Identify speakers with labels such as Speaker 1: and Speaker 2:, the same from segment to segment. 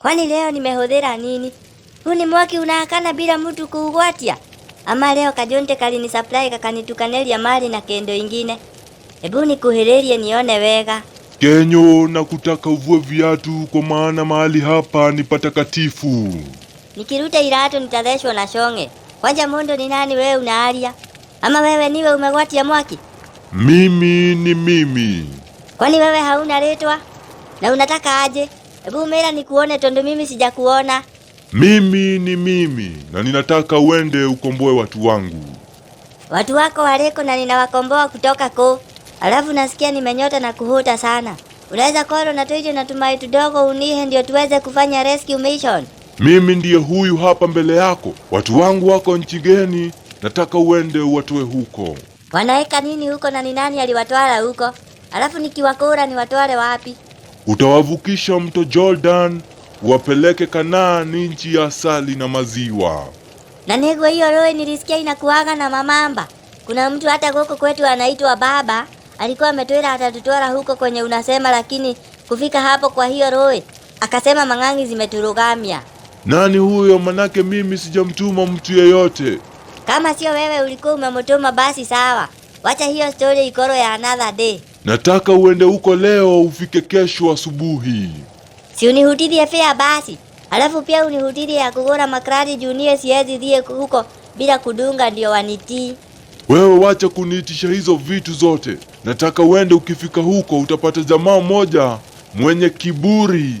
Speaker 1: Kwani leo nimehudhira nini? Huu ni mwaki unaakana bila mtu kuugwatia? Ama leo kajonte kalini supply kakanitukanelia mali na kendo ingine. Ebu nikuhiririe nione wega.
Speaker 2: Kenyo, na kutaka uvue viatu kwa maana mahali hapa ni patakatifu.
Speaker 1: Nikiruta iratu nitatheshwa na shonge. Kwanja mundu ni nani wewe unaaria? Ama wewe niwe umegwatia mwaki?
Speaker 2: Mimi ni mimi.
Speaker 1: Kwani wewe hauna letwa? Na unataka aje? Ebu mera nikuone tondo mimi sijakuona.
Speaker 2: Mimi ni mimi na ninataka uende ukomboe watu wangu.
Speaker 1: Watu wako waliko na ninawakomboa kutoka ko. Alafu nasikia nimenyota na kuhuta sana. Unaweza koro na tuite na tumai tudogo unihe ndio tuweze kufanya rescue mission.
Speaker 2: Mimi ndiye huyu hapa mbele yako. Watu wangu wako nchi geni, nataka uende uwatoe huko.
Speaker 1: Wanaeka nini huko na ni nani aliwatwala huko? Alafu nikiwakora niwatwale wapi?
Speaker 2: Utawavukisha mto Jordan, uwapeleke Kanaani, nchi ya asali na maziwa.
Speaker 1: Na nigwe hiyo roho nilisikia inakuaga na mamamba. Kuna mtu hata huko kwetu anaitwa baba, alikuwa ametwela atatutwala huko kwenye unasema, lakini kufika hapo kwa hiyo roho akasema mang'angi zimeturugamia.
Speaker 2: Nani huyo? Manake mimi sijamtuma mtu yeyote.
Speaker 1: Kama sio wewe ulikuwa umemtuma basi sawa. Wacha hiyo story ikoro ya another day.
Speaker 2: Nataka uende huko leo, ufike kesho asubuhi.
Speaker 1: Si unihutirie fea basi. Alafu pia unihutirie ya kugora makradi juu siwezi dhie huko bila kudunga ndio wanitii.
Speaker 2: Wewe wacha kuniitisha hizo vitu zote. Nataka uende, ukifika huko utapata jamaa mmoja mwenye kiburi,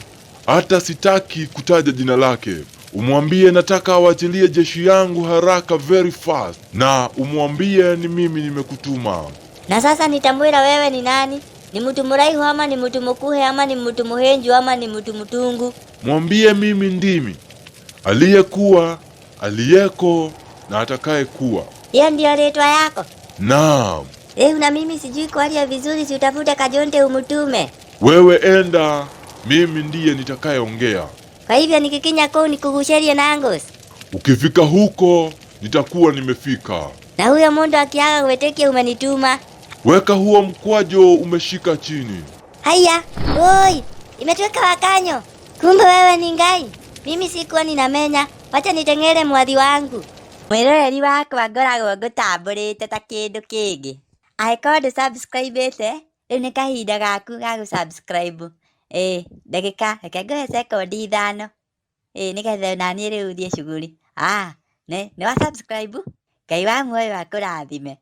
Speaker 2: hata sitaki kutaja jina lake. Umwambie nataka awachilie jeshi yangu haraka, very fast, na umwambie ni mimi nimekutuma.
Speaker 1: Na sasa nitambwira wewe ni nani? Ni mtu muraihu ama ni mtu mukuhe ama ni mtu muhenju ama ni mtu mutungu?
Speaker 2: Mwambie mimi ndimi aliyekuwa, aliyeko na atakayekuwa.
Speaker 1: Hiyo ndio letwa yako.
Speaker 2: Naam.
Speaker 1: Eh, na mimi sijui kualia vizuri, si utafute kajonte umutume.
Speaker 2: Wewe enda, mimi ndiye nitakayeongea.
Speaker 1: Kwa hivyo nikikinya kuu nikugusherie nangos.
Speaker 2: Ukifika huko nitakuwa nimefika.
Speaker 1: Na huyo mundu akiaga gwetikia umenituma.
Speaker 2: Weka huo mkwajo umeshika chini.
Speaker 1: Haya, oi, imetweka wakanyo. Kumbe wewe ni Ngai. Mimi sikuwa ninamenya. Wacha nitengere mwathi wangu. Mwiroreri wakwa ngoragwo ngũtambũrĩte ta kĩndũ kĩngĩ. Angĩkorwo ndũ subscribe-ĩte, rĩu nĩ kahinda gaku ga gũ subscribe. Ĩĩ, ndagĩka, reke ngũhe sekondi 5. Ĩĩ, nĩgetha naniĩ rĩu thiĩ shughuli. Ah, nĩ wa subscribe? Ngai wa muoyo akũrathime.